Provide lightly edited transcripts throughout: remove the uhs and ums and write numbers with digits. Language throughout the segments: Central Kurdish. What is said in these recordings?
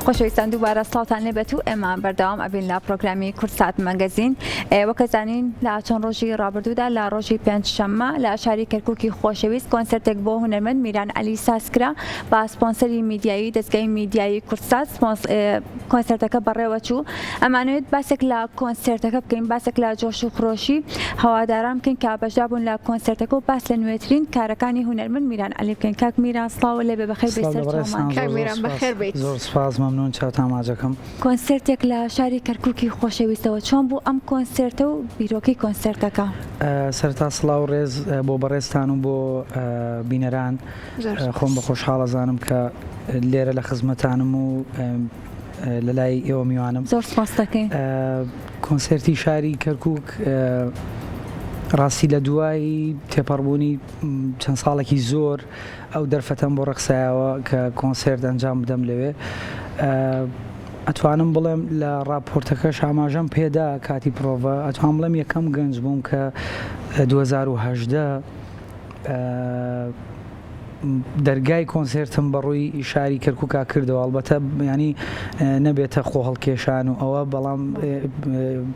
خۆشەویستان دووبارە سڵاوتان لێبێت و ئێمە بەردەوام ئەبین لە پرۆگرامی کوردسات مەگەزین وەکە زانین لە چەند ڕۆژی ڕابردوودا لە ڕۆژی پێنجشەممە لە شاری کەرکوکی خۆشەویست کۆنسرتێک بۆ هونەرمەند میران عەلی سازکرا بە سپۆنسەری میدیایی دەزگای میدیایی کوردسات کۆنسرتەکە بەڕێوەچوو ئەمانەوێت باسێک لە کۆنسێرتەکە بکەین، باسێک لە جۆش و خرۆشی هەواداران بکەین کە بەشدار بوون لە کۆنسێرتەکە و باس لە نوێترین کارەکانی هونەرمەند میران عەلی بکەین. کاک میران سڵاو لێبێ بەخێر بێیت سڵاو لە سەر چاومان. بەڕێزتان کاک زۆر زۆر میران سوپاس. بەخێر بێیت. زۆر سوپاس مەمنون چاوتان ماچەکەم. کۆنسێرتێک لە شاری کەرکوکی خۆشەویستەوە چۆن بوو ئەم کۆنسێرتە و بیرۆکەی کۆنسێرتەکە؟ سەرەتا سڵاو و ڕێز بۆ بەڕێزتان و بۆ بینەران. زۆر خۆم سوپاس. بە خۆشحاڵ ئەزانم کە لێرە لە خزمەتانم و لە لای ئێوە میوانم. زۆر سوپاست دەکەین. کۆنسێرتی شاری کەرکوک ڕاستی لە دوای تێپەڕبوونی چەند ساڵێکی زۆر ئەو دەرفەتەم بۆ ڕەخسایەوە کە کۆنسێرت ئەنجام بدەم لەوێ. ئەتوانم بڵێم لە ڕاپۆرتەکەش ئاماژەم پێدا کاتی پرۆڤە ئەتوانم بڵێم یەکەم گەنج بووم کە 2018 دەرگای کۆنسێرتم بە ڕووی شاری کەرکوکا کردەوە ئەڵبەتە ینی نەبێتە خۆ هەڵکێشان و ئەوە بەڵام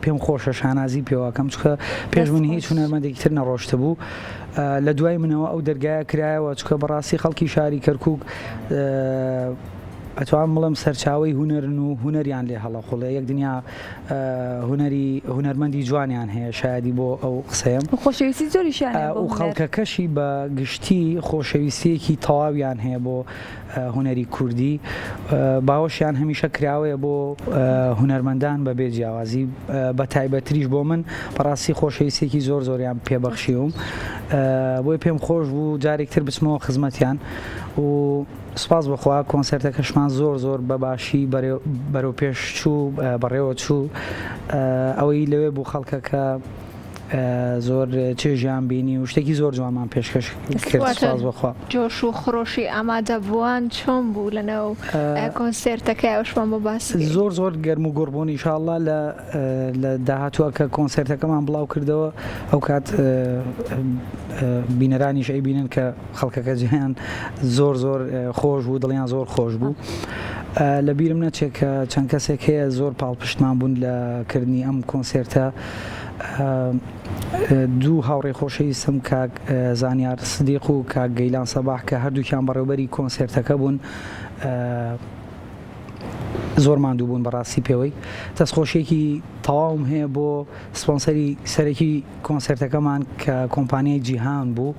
پێم خۆشە شانازی پێوەکەم چکە پێش من هیچ هونەرمەندێکی تر نەڕۆشتە بوو لە دوای منەوە ئەو دەرگایە کرایەوە چکە بەڕاستی خەڵکی شاری کەرکک ئەتوانم بڵێم سەرچاوەی هونەرن و هونەریان لێ هەڵەقوڵێ یەک دنیا هونەری هونەرمەندی جوانیان هەیە شایەدی بۆ ئەو قسەیەم. و خۆشەویستی زۆریشیان هەیە بۆ و هونەر. خەڵکەکەشی بە گشتی خۆشەویستییەکی تەواویان هەیە بۆ هونەری کوردی باوەشیان هەمیشە کراوەیە بۆ هونەرمەندان بە بێ جیاوازی بە تایبەتریش بۆ من بەڕاستی خۆشەویستیەکی زۆر زۆریان پێبەخشیوم بۆیە پێم خۆش بوو جارێکتر بچمەوە خزمەتیان و سوپاس بۆ خوا کۆنسێرتەکەشمان زۆر زۆر بە باشی بەرەو پێش چوو بەڕێوە چوو ئەوەی لەوێ بوو خەڵکەکە زۆر چێژیان بینی و شتێکی زۆر جوانمان پێشکەش کرد سوپاس بۆ خوا. جۆش و خرۆشی ئامادەبووان چۆن بوو لەناو کۆنسێرتەکە ئەوەشمان بۆ باس بکەی. زۆر زۆر گەرم و گوڕ بوون ئیشاڵڵا لە لە داهاتووە کە کۆنسێرتەکەمان بڵاو کردەوە ئەو کات بینەرانیش ئەیبینن کە خەڵکەکە جێیان زۆر زۆر خۆش بوو دڵیان زۆر خۆش بوو لە بیرم نەچێت کە چەند کەسێک هەیە زۆر پاڵپشتمان بوون لە کردنی ئەم کۆنسێرتە دوو هاوڕێ خۆشەویستم کاک زانیار سدیق و کاک گەیلان سەباح کە هەردووکیان بەڕێوبەری کۆنسێرتەکە بوون زۆر ماندوو بوون بەڕاستی پێوەی دەستخۆشیەکی تەواوم هەیە بۆ سپۆنسەری سەرەکی کۆنسێرتەکەمان کە کۆمپانیای جیهان بوو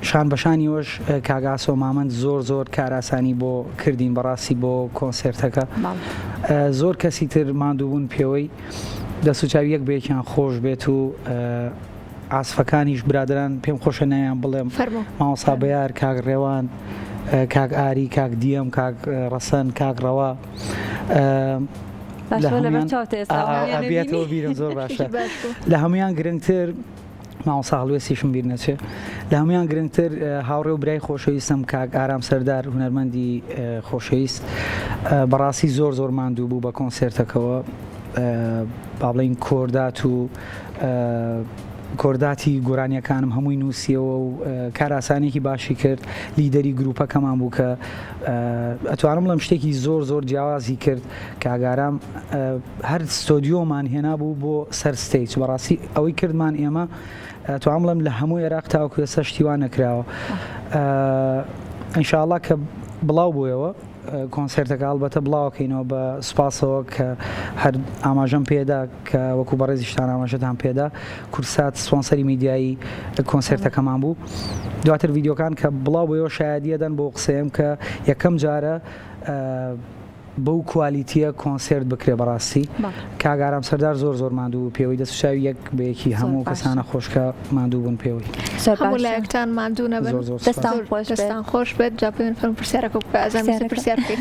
شان بەشانیەوەش کاک ئاسۆ مامەند زۆر زۆر کارئاسانی بۆ کردین بەڕاستی بۆ کۆنسێرتەکە زۆر کەسی تر ماندووبوون پێوەی دەست و چاوی یەک بەیەکیان خۆش بێت و عاسفەکانیش برادران پێم خۆشە ناویان بڵێم مامۆستا بەیار کاک ڕێوان کاک ئاری کاک دیەم کاک ڕەسەن کاک ڕەوا بێتەوە بیرم زۆر باشە لە هەمویان گرنگتر مامۆستا هەڵوێستیشم بیر نەچێ لە هەمویان گرنگتر هاوڕێ و برای خۆشەویستم کاک ئارام سەردار هونەرمەندی خۆشەویست بەڕاستی زۆر زۆر ماندوو بوو بە کۆنسێرتەکەوە با بڵین کۆردات و کۆرداتی گۆرانیەکانم هەمووی نووسیەوە و کارئاسانیەکی باشی کرد لیدەری گروپەکەمان بوو کە ئەتوانم بڵێم شتێکی زۆر زۆر جیاوازی کرد کاک ئارام هەر ستۆدیۆمان هێنابوو بۆ سەر stage بەڕاستی ئەوەی کردمان ئێمە ئەتوانم بڵێم لە هەموو عێراق تاوەکو ئێستا شتی وا نەکراوە ئینشاءڵڵا کە بڵاو بوویەوە کۆنسێرتەکە هەڵبەتە بڵاوەکەینەوە بە سوپاسەوە کە هەر ئاماژەم پێدا کە وەکو بەڕێزیشتان ئاماژەتان پێدا کوردسات سپۆنسەری میدیایی کۆنسێرتەکەمان بوو دواتر ڤیدیۆکان کە بڵاو بۆیەوە شایەدیەدەن بۆ قسەیەم کە یەکەم جارە بەو کوالیتیە کۆنسێرت بکرێ بەڕاستی کاک ئارام سەردار زۆر زۆر ماندوو بوو پێوەی دەست و چاوی یەک بە یەکی هەموو کەسانە خۆش کە ماندوو بوون پێوەی. هەموو لایەکتان ماندوو نەبن. زۆر زۆر سوپاس. دەستان خۆش بێت. دەستان خۆش بێت جا پێم فەرموو پرسیارەکە بکە ئەزانم ویستت پرسیار بکەی.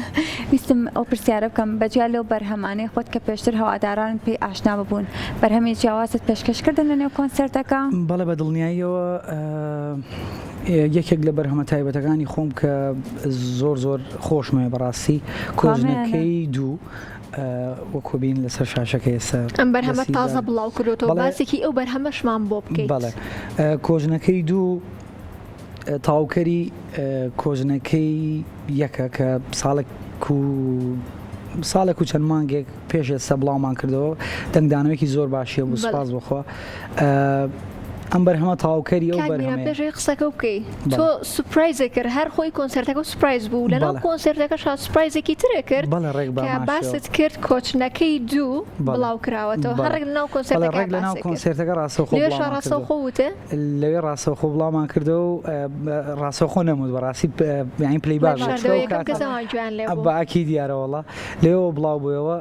ویستم ئەو پرسیارە بکەم بەجیا لەو بەرهەمانەی خۆت کە پێشتر هەوادارانت پێی ئاشنا ببوون بەرهەمی جیاوازت پێشکەش کردن لەنێو کۆنسێرتەکە؟ بەڵێ بە دڵنیاییەوە یەکێک لە بەرهەمە تایبەتەکانی خۆم کە زۆر زۆر خۆشمەوێ بەڕاستی کۆژنەکەی دوو وەکو بین لەسەر شاشەکە ئێستا ئەم بەرهەمە تازە بڵاو کردوەوە باسێکی ئەو بەرهەمەشمان بۆ بکەیت. بەڵێ کۆژنەکەی دوو تاوکەری کۆژنەکەی یەکە کە ساڵێک. و ساڵێک و چەند مانگێک پێش ئێستا بڵاومان کردەوە دەنگدانەوەیەکی زۆر باشی هەبوو سوپاس بۆ خوا ئەم بەرهەمە تەواوکەری ئەو کاک میران بەرهەمەیە. پێش ئەوەی قسەکە بکەی تۆ surprise ێک کرد هەر خۆی کۆنسێرتەکە surprise بوو لەناو بەڵێ. کۆنسێرتەکەشا surprise ێکی ترێ کرد بەڵێ ڕێک کە بە هەمان شێوە. باست کرد کۆچنەکەی دوو بەڵێ بڵاو کراوەتەوە هەر بەڵێ ڕێک لەناو بەڵێ کۆنسێرتەکە ڕێک لەناو باست کرد کۆنسێرتەکە ڕاستەوخۆ لەوێشا بڵاومان کردەوە. ڕاستەوخۆ وتێ؟ لەوێ ڕاستەوخۆ بڵاومان کردەوە و ڕاستەوخۆ نەموت بەڕاستی یانی playback بوو چونکە شاردەوە ئەو یەکەم کاتە کەس ئەوان گوێیان لێ بوو. بە ئەکید دیارە وەڵا لەوێوە بڵاو بوویەوە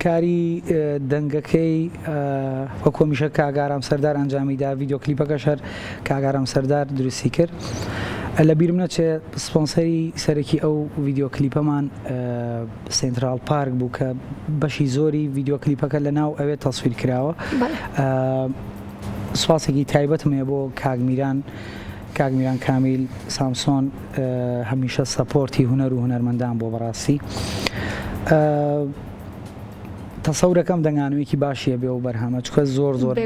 کاری دەنگەکەی وەک هەمیشە کاک ئارام سەردار ئەنجامی دا ڤیدیۆ کلیپەکەش هەر کاک ئارام سەردار دروستی کرد لە بیرم نەچێ سپۆنسەری سەرەکی ئەو ڤیدیۆ کلیپەمان سێنتراڵ پارک بوو کە بەشی زۆری ڤیدیۆ کلیپەکە لە ناو ئەوێ تەسویر کراوە سوپاسێکی تایبەتم هەیە بۆ کاک میران کاک میران کامیل سامسۆن هەمیشە support ی هونەر و هونەرمەندان بۆ بەڕاستی تەسەورەکەم دەنگانەوەیەکی باشیە بێ و بەرهەمە چکە زۆر زۆر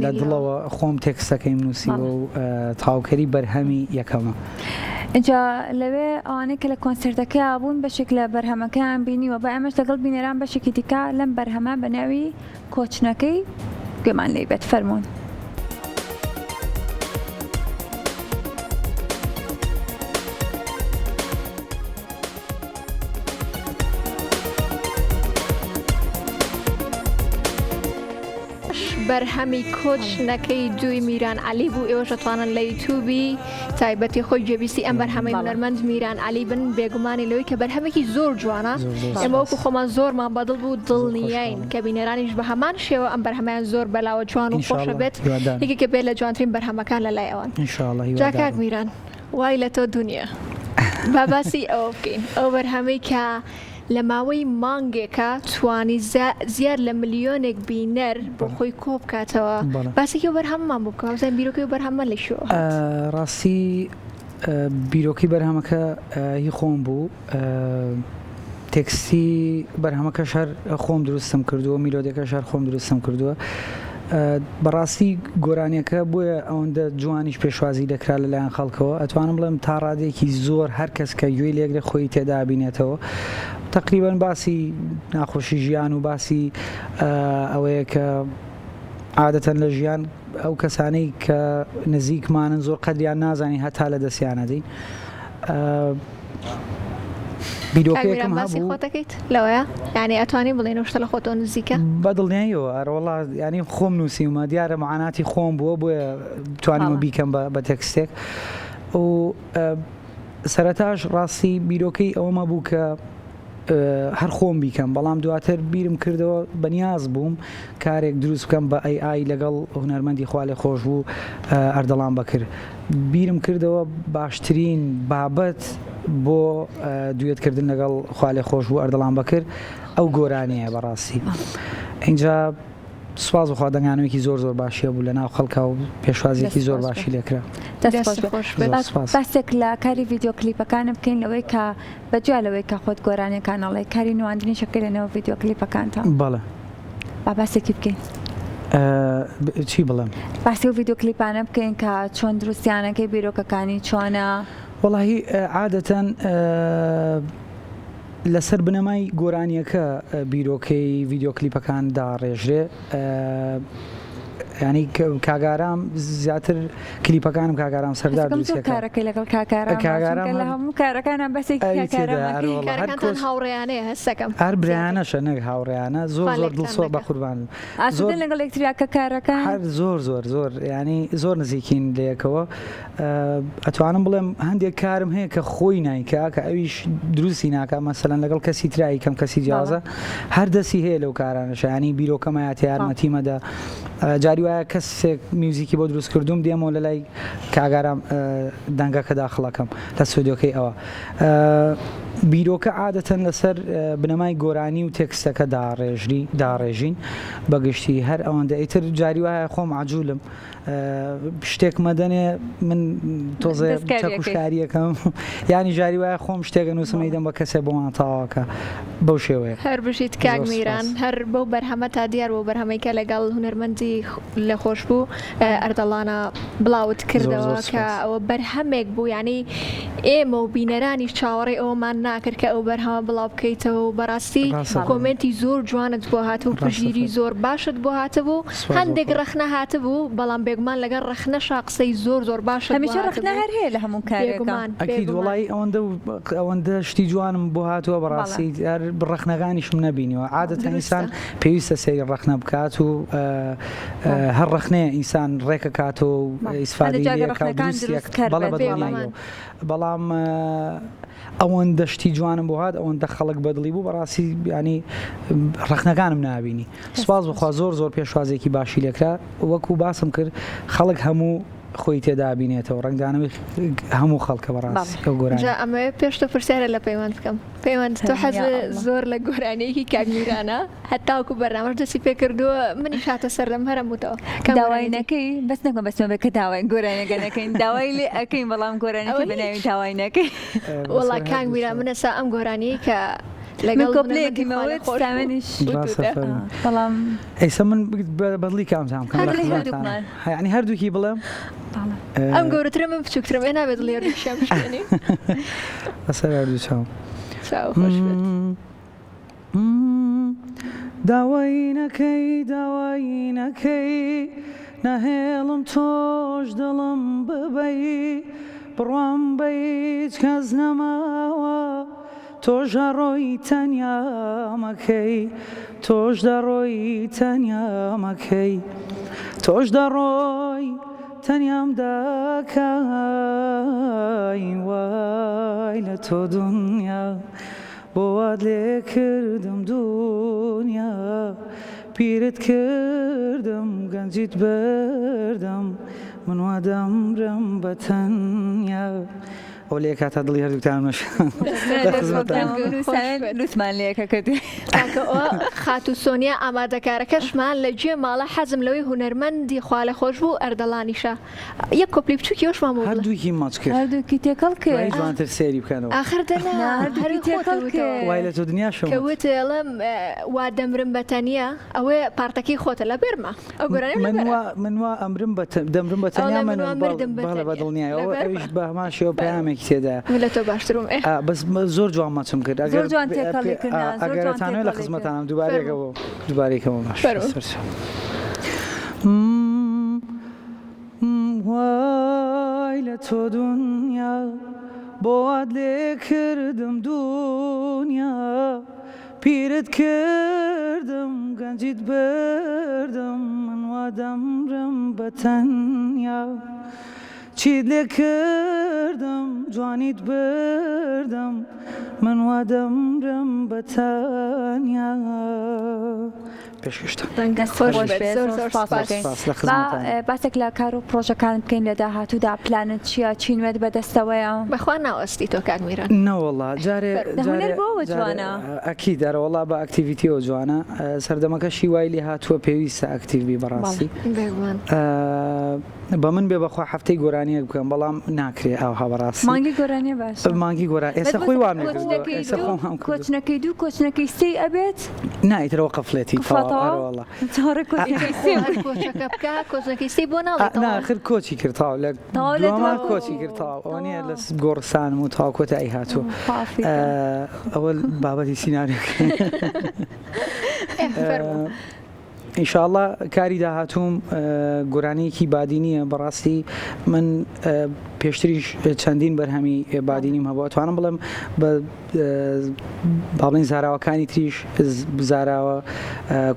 لە دڵەوە خۆم تێکستەکەیم نووسیوە و تاوکەری بەرهەمی یەکەمە. ئینجا لەوێ ئەوانەی کە لە کۆنسێرتەکەیا بوون بەشێک لە بەرهەمەکەیان بینیوە با ئێمەش لەگەڵ بینەران بەشێکی دیکە لەم بەرهەمە بە ناوی کۆچنەکەی گوێمان لێی بێت فەرموون. بەرهەمی کۆچ نەکەی دووی میران عەلی بوو ئێوەش ئەتوانن لە یوتیوبی تایبەتی خۆی گوێبیستی ئەم بەرهەمەی هونەرمەند میران عەلی بن بێگومانی لەوەی کە بەرهەمێکی زۆر جوانە ئێمە وەکو خۆمان زۆرمان بەدڵ بوو دڵنیاین کە بینەرانیش بە هەمان شێوە ئەم بەرهەمەیان زۆر بەلاوە جوان و خۆشە بێت یەکێکە بێت لە جوانترین بەرهەمەکان لە لای ئەوان جا کاک میران وای لە تۆ دونیا با باسی ئەوە بکەین ئەو بەرهەمەی کە لە ماوەی مانگێکا توانی زیاد لە ملیۆنێک بینەر بۆ خۆی کۆ بکاتەوە باسێکی ئەو بەرهەمەمان بۆ بکە بزانین بیرۆکەی ئەو بەرهەمە لە کوێوە هات. ڕاستی بیرۆکەی بەرهەمەکە هی خۆم بوو تێکستی بەرهەمەکەش هەر خۆم دروستم کردووە میلۆدیەکەش هەر خۆم دروستم کردووە بەڕاستی گۆرانیەکە بۆیە ئەوەندە جوانیش پێشوازی لێکرا لەلایەن خەڵکەوە ئەتوانم بڵێم تا ڕادەیەکی زۆر هەر کەس کە گوێی لێگرێ خۆی تێدا بینێتەوە تقریبا باسی ناخۆشی ژیان و باسی ئەوەیە کە عادەتەن لە ژیان ئەو کەسانەی کە نزیکمانن زۆر قەدریان نازانین هەتا لە دەستیانەدەین بیرۆکەیەکم باسی هەبوو خۆتەکەیت لەوەیە یعنی ئەتوانی بڵێن شتە لە خۆتەوە نزیکە بە دڵنیاییەوە ئەرەوەڵا ینی خۆم نووسیومە دیارە معاناتی خۆم بووە بۆیە توانیمە بەڵێ. بیکەم بە بە تێکستێک و سەرەتاش ڕاستی بیرۆکەی ئەوەمە بوو کە هەر خۆم بیکەم بەڵام دواتر بیرم کردەوە بەنیاز بووم کارێک دروست بکەم بە AI لەگەڵ هونەرمەندی خوالێخۆشبوو ئەردەڵان بەکر بیرم کردەوە باشترین بابەت بۆ duet کردن لەگەڵ خوالێخۆشبوو ئەردەڵان بەکر ئەو گۆرانییە بەڕاستی ئینجا سوپاس بۆ خوا دەنگانەوەیەکی زۆر زۆر باشی هەبوو لە ناو خەڵکا و پێشوازیەکی زۆر باشی لێکرا. دەست خۆش بێت. باسێک لە کاری ڤیدیۆ کلیپەکانە بکەین لەوەی کە بە جیا لەوەی کە خۆت گۆرانیەکان ئەڵێی کاری نواندنیش ئەکەی لە نێو ڤیدیۆ کلیپەکانتا. بەڵێ. با باسێکی بکەین. چی بڵێم؟ باسی ئەو ڤیدیۆ کلیپانە بکەین کە چۆن دروستیانەکەی بیرۆکەکانی چۆنە؟ وەڵاهی عادەتەن لەسەر بنەمای گۆرانیەکە بیرۆکەی ڤیدیۆ کلیپەکان داڕێژرێ ینی کاک ئارام زیاتر کلیپەکانم کاک ئارام سەردار حەزەکەم زۆر دروستەکە کارەکەی لەگەڵ کاک ئارام کاک ئارام چونکە لە هەر هەموو کارەکانە بەسێکی ئەوی کاک تێدا ئارامەکەی ئەرۆڵە هەر کارەکانتان کۆچ هاوڕێیانەیە هەستەکەم هەر زیاتر برایانەشە نەک هاوڕێیانە زۆر خوا زۆر لێکتان دڵسۆ دەکا. بە قوربان زۆر ئاسوودەن لەگەڵ یەکتریا کە کارەکان هەر زۆر زۆر زۆر ینی زۆر نزیکین لەیەکەوە ئەتوانم بڵێم هەندێک کارم هەیە کە خۆی نایکا کە ئەویش دروستی ناکا مەسەلەن لەگەڵ کەسی ترا ئەیکەم کەسی جیاوازە هەر دەستی هەیە لەو کارانەشە ینی بیرۆکەمایەتی یارمەتیمەدا جاری وایە کەسێک میوزیکی بۆ دروست کردوم دێمەوە لە لای کاک ئارام دەنگەکە داخڵەکەم لە ستۆدیۆکەی ئەوە بیرۆکە عادەتەن لەسەر بنەمای گۆرانی و تێکستەکە داڕێژری داڕێژین بەگشتی هەر ئەوەندە ئیتر جاری وایە خۆم عجولم شتێک مەدەنێ من تۆزێ چەکوشکاریەکەم ینی جاری وایە خۆم شتێکە نووسم ئەیدەم بە کەسێ بۆمان تاواکە بەو شێوەیە. هەر بژیت کاک میران هەر بەو بەرهەمە تا دیار بۆ بەرهەمەی کە لەگەڵ هونەرمەندی لەخۆشبوو ئەردەڵانە بڵاوت کردەوە کە ئەوە بەرهەمێک بوو یعنی ئێمە و بینەرانیش چاوەڕێی ئەوەمان نا. ناکرد کە ئەو بەرهەمە بڵاو بکەیتەوە و بەڕاستی ڕاستە فەرموو. کۆمێنتی زۆر جوانت بۆ هاتبوو ڕاستە پشتگیری فەرموو. زۆر باشت بۆ هاتبوو سوپاس بۆ هەندێک خوا. ڕەخنە هاتبوو بەڵام بێگومان لەگەڵ ڕەخنەشا قسەی زۆر زۆر باشت بۆ هەمیشە ڕەخنە هاتبوو هەر هەیە لە هەموو کارێکا. بێگومان ئەکید بێگومان. وەڵایی ئەوەندە ئەوەندە شتی جوانم بۆ هاتووە بەڵێ. بەڕاستی هەر ڕەخنەکانیشم نەبینیوە عادەتەن ئینسان دروستە. پێویستە سەیری ڕەخنە بکات و بەڵێ. هەر ڕەخنەیە ئینسان ڕێکەکاتەوە و بەڵێ. هەندێک ئیسفادەی جار لێ ئەکا و ڕەخنەکان دروستی دروست ئەک کەر بەڵێ بن. بەدڵنیاییەوە بێگومان. بەڵام ئەوەندە شتی جوانم بۆ هات ئەوەندە خەڵک بەدڵی بوو بەڕاستی ینی ڕەخنەکانم نابینی سوپاس بخوا زۆر زۆر پێشوازێکی باشی لێکرا وەکو باسم کرد خەڵک هەموو خۆی تێدا بینێتەوە ڕەنگدانەوەی هەموو خەڵکە بەڕاستی ئەو گۆرانی. جا ئەمەوێ پێش تۆ پرسیارە لە پەیوەند بکەم پەیوەند تۆ حەز زۆر لە گۆرانیەکی کاک میرانە هەتاوەکو بەرنامەش دەستی پێ کردووە منیش هاتە سەردەم هەرم وتەوە کام داوای نەکەی بەس نەکەم بەس مەبێ کە داوای گۆرانیەکە نەکەین داوای لێ ئەکەین بەڵام گۆرانیەکە بە ناوی داوای نەکەی وەڵا کاک میران من ئێستا ئەم گۆرانیەی کە لەگەڵ کۆپلەیەکی مەوت سامنیش بەڵام ئێستا من بەدڵی کامتان بکەم یعنی هەردووکی بڵێم ئەم گەورەترە من بچووکترم ئێ نابێت دڵی هەردووکیان بشکێنی بەسەر هەردوو چاوم چاو خۆش بێت. داوای نەکەی داوای نەکەی ناهێڵم تۆش دڵم ببەی بڕوام بە هیچ کەس نەماوە تۆش ئەڕۆی تەنیامەکەی تۆش دەڕۆی تەنیامەکەی تۆش دەڕۆی تەنیام دەکەی وای لە تۆ دونیا بۆ وات لێ کردم دونیا پیرت کردم گەنجیت بردم من وا دەمرم بە تەنیا ئەوە لە یەکاتا دڵی هەردووکتانم نەشکاند لە خزمەتان. لوتمان لە یەکە کرد. کاکە ئۆ خاتوو سۆنیا ئامادەکارەکەشمان لە گوێ ماڵە حەزم لەوەی هونەرمەندی خوالێخۆشبوو ئەردەڵانیشە یەک کۆپلی بچوکی ئەوشمان بۆ بڵێ. هەردووکی مەچ کرد. هەردووکی تێکەڵ کرد. وای جوانتر سەیری بکەنەوە. ئاخر دەنا نا هەردووکی هەر خۆت تێکەڵ وتەوە. کرد. وای لە تۆ دنیاشم کە وت. وت ئەڵێم وا دەمرم بە تەنیا ئەوەیە پارتەکەی خۆتە لە بەرمە ئەو گۆرانیەم لە من بەرە. وا من وا ئەمرم بە دەمرم بە تەنیا ئەڵێ من من وا مردم بە بەڵێ بە تەنیا دڵنیایەوە لە بەرمە. ئەویش بە هەمان شێوە فەرموو. پەیامێکی تێدایە. من لە تۆ باشترم ئێ. ئا بەس زۆر جوان مەچم کرد زۆر ئەگەر جوان تێکەڵی کرد نا زۆر ئەگەر جوان ئەتانەوێ لە تێکەڵی کرد. خزمەتانم فەرموو. دووبارەیەکەوە دووبارەیەکەوە باش فەرموو. سەرچاو. وای لە تۆ دونیا بۆ وات لێ کردم دونیا پیرت کردم گەنجیت بردم من وا دەمرم بە تەنیا چیت لێ کردم جوانیت بردم من وا دەمرم بە تەنیا. پێشکەشتان. دەنگت خۆش خۆش بێت بێت زۆر زۆر زۆر سپاس سپاس. دەکەین. سپاس لە با خزمەتانم. باسێک لە کار و پڕۆژەکانت بکەین لە داهاتوودا پلانت چییە چی نوێت بەدەستەوەیە؟ بەخوا ناوەستی تۆ کاک میران. نەوەڵا جارێ فەرموو. لە هونەر جارێ بۆوە جارێ جوانە. ئەکید ئەرەوەڵا بە activity یەوە جوانە سەردەمەکەشی وای لێ هاتووە پێویستە active بی بەڵێ. بەڕاستی بێگومان. بە من بێ بەخوا هەفتەی گۆرانیەک بکەم بەڵام ناکرێ ئاوها بەڕاستی. مانگی گۆرانیە باشە. مانگی گۆران بەس ئێستا بۆ خۆی وام لێ کردووە کۆچنەکەی ئێستا دوو خۆم وام کردووە. کۆچنەکەی دوو کۆچنەکەی سێی ئەبێت؟ نا ئیتر ئەوە قفڵێتی قفڵە تەواو تەواو ئەرەوەڵا. چاوەڕێ کۆچنەکەی سێ هەر کۆچەکە بکا کۆچنەکەی سێی بۆ ناڵێ نا تەواو. ئاخر کۆچی کرد تەواو لە تەواو لە دواما دوا کۆچی کرد تەواو ئەوە نییە لە گۆڕستانم و تەواو کۆتایی هاتووە. خوا عەفوی کە. ئەوە بابەتی سیناریۆکە. ئێ فەرموو. ان شاء اللە کاری داهاتووم گۆرانیەکی بادینیە بەڕاستی من پێشتریش چەندین بەرهەمی بادینیم هەبوو ئەتوانم بڵێم بە با بڵێین زاراوەکانی تریش زاراوە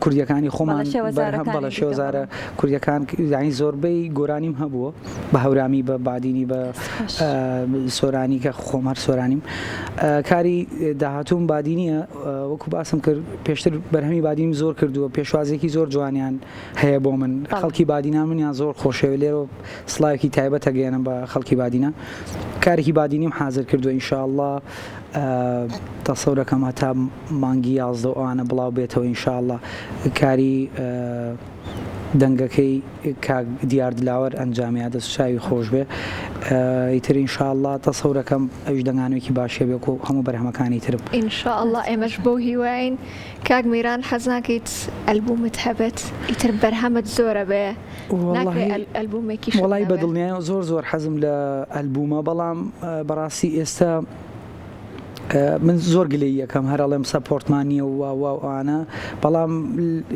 کوردیەکانی خۆمان بەرهەم بەڵێ شێوەزارە کوردیەکان یانی زۆربەی گۆرانیم هەبووە بە هەورامی بە بادینی بە سۆرانی کە خۆم هەر سۆرانیم کاری داهاتووم بادینیە وەکو باسم کرد پێشتر بەرهەمی بادینیم زۆر کردووە پێشوازێکی زۆر جوانیان هەیە بۆ من خەڵکی بادینان منیان زۆر خۆشەوێ لێرە سڵاوێکی تایبەت ئەگەیەنم بە خەڵکی بادینان کارێکی بادینیم حازر کردووە ان شاء اللە تەسەورەکەم هەتا مانگی 11 و ئەوانە بڵاو بێتەوە ان شاء اللە کاری دەنگەکەی کاک دیار دلاوەر ئەنجامیا دەست چاوی خۆش بێ ئیتر ان شاء اللە تەسەورەکەم ئەویش دەنگانەوەیەکی باشی هەبێ وەکو هەموو بەرهەمەکانی ترم. ان شاء اللە ئێمەش بەو هیواین. کاک میران حەز ناکەیت ئەلبومت هەبێت ئیتر بەرهەمت زۆرە بێ ناکرێ ئەلبومێکیشت وەڵی نەبێ؟ بە دڵنیایەوە زۆر زۆر حەزم لە ئەلبومە بەڵام بەڕاستی ئێستا. من زۆر گلەیی ئەکەم هەر ئەڵێم support مان نییە و وا وا و ئەوانە بەڵام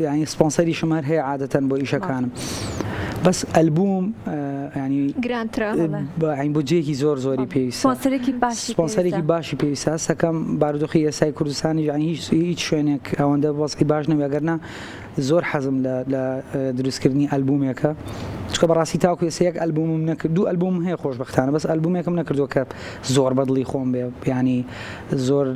یانی سپۆنسەریشم هەر هەیە عادەتەن بۆ ئیشەکانم بەس ئەلبوم ینی گرانترە عین بودجەیەکی زۆر زۆری پێویستە سپۆنسەرێکی باشی سپۆنسەرێکی باشی پێویستە هەستەکەم بارودۆخی ئێستای کوردستانی یانی هیچ هیچ شوێنێک ئەوەندە وەزعی باش نەبێ ئەگەر نا زۆر حەزم لە لە دروستکردنی ئەلبومێکە چونکە بەڕاستی تاوەکو ئێستا یەک ئەلبومم نەکرد دوو ئەلبومم هەیە خۆشبەختانە بەس ئەلبومێکم نەکردووە کە زۆر بەدڵی خۆم بێ یانی زۆر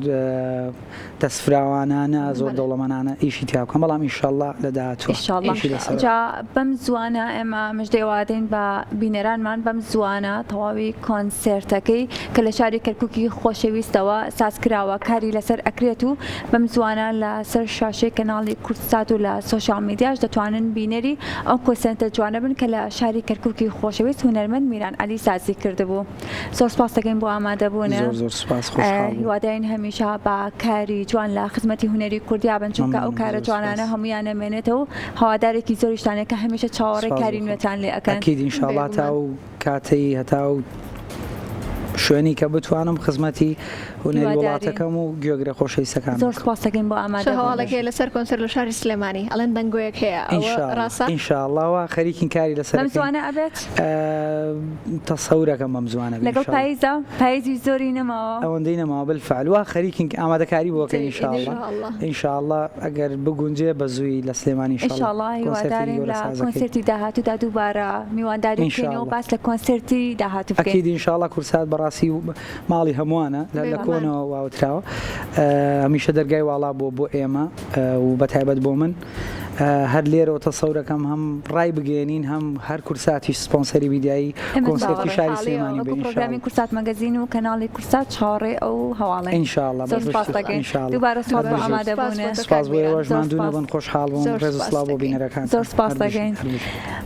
دەستفراوانانە زۆر دەوڵەمەنانە ئیشی تیا بکەم بەڵام ئینشاءاللە لە داهاتووە ئینشاءاللە ئیشی لەسەر جا بەم زووانە ئێمە مژدەی وادەین بە بینەرانمان بەم زووانە تەواوی کۆنسێرتەکەی کە لە شاری کەرکوکی خۆشەویستەوە ساز کراوە کاری لەسەر ئەکرێت و بەم زووانە لە سەر شاشەی کەناڵی کوردسات و لە سۆشیال میدیاش دەتوانن بینەری ئەو کۆنسێرتە جوانە بن کە لە شاری کەرکوکی خۆشەویست هونەرمەند میران عەلی سازی کردبوو. زۆر سپاس دەکەین بۆ ئامادەبوونت. زۆر زۆر سپاس خۆشحاڵ بووم. هیوادارین هەمیشە بە کاری جوان لە خزمەتی هونەری کوردیا بن چونکە ئەو مەمنونم کارە زۆر جوانانە سپاس. هەموویان ئەمێنێتەوە و هەوادارێکی زۆریشتان هەیە کە هەمیشە چاوەڕێی سپاس کاری بۆ خۆت. نوێتان لێ ئەکەن. ئەکید ئینشاڵا تا بێگومان. ئەو کاتەی هەتا ئەو شوێنی کە بتوانم خزمەتی هونەری هیوادارین. وڵاتەکەم و گوێگرە خۆشەویستەکانم زۆر بکەم. سپاس دەکەین بۆ چ ئامادەبوونت. هەواڵێک هەیە لەسەر کۆنسێرت لە شاری سلێمانی؟ ئەڵێن دەنگۆیەک هەیە ان ئەوە شاء الله ڕاستە؟ ان شاء الله وا خەریکین کاری لەسەر بەم ئەکەین. زووانە ئەبێت؟ تەسەورەکەم بەم زووانە بێ لەگەڵ ان شاء الله. پاییزا؟ پاییزیش زۆری نەماوە. ئەوەندەی نەماوە بالفعل وا خەریکین ئامادەکاری بۆ ئەکەین ان شاء ان الله. شاء الله. ان شاء الله ئەگەر بگونجێ بە زوویی لە سلێمانی ان شاء ان شاء الله الله کۆنسێرتێکی هیوادارین گەورە لە ساز ئەکەین. کۆنسێرتی داهاتوودا دووبارە میوانداری ان بکەینەوە شاء و الله. باس لە کۆنسێرتی داهاتوو بکەین. ئەکید ان شاء الله کوردسات بەڕاستی ماڵی هەمووانە لە لە بێگومان. کۆنەوە واوتراوە هەمیشە دەرگای واڵا بووە بۆ ئێمە و بەتایبەت بۆ من هەر لێرەوە تەسەورەکەم هەم ڕای بگەیەنین هەم هەر کوردساتیش سپۆنسەری میدیایی ئێمە کۆنسێرتی چاوەڕێ شاری سلێمانی وەکو بێ پرۆگرامی ان شاء الله. کوردسات مەگەزین و کەناڵی کوردسات چاوەڕێی ئەو هەواڵەین. ان شاء الله زۆر بە سوپاس زووتر دەکەین. ان شاء الله. دووبارە سوپاس هەر بۆ بژیت. سوپاس بۆ ئامادەبوونت. تۆ سوپاس کاک بۆ میران. ئێوەش زۆر ماندوو سوپاس. نەبن خۆشحاڵ بووم زۆر ڕێز و سوپاس سڵاو بۆ دەکەین. بینەرەکانتان زۆر سوپاس هەر بژین دەکەین. هەر بژین.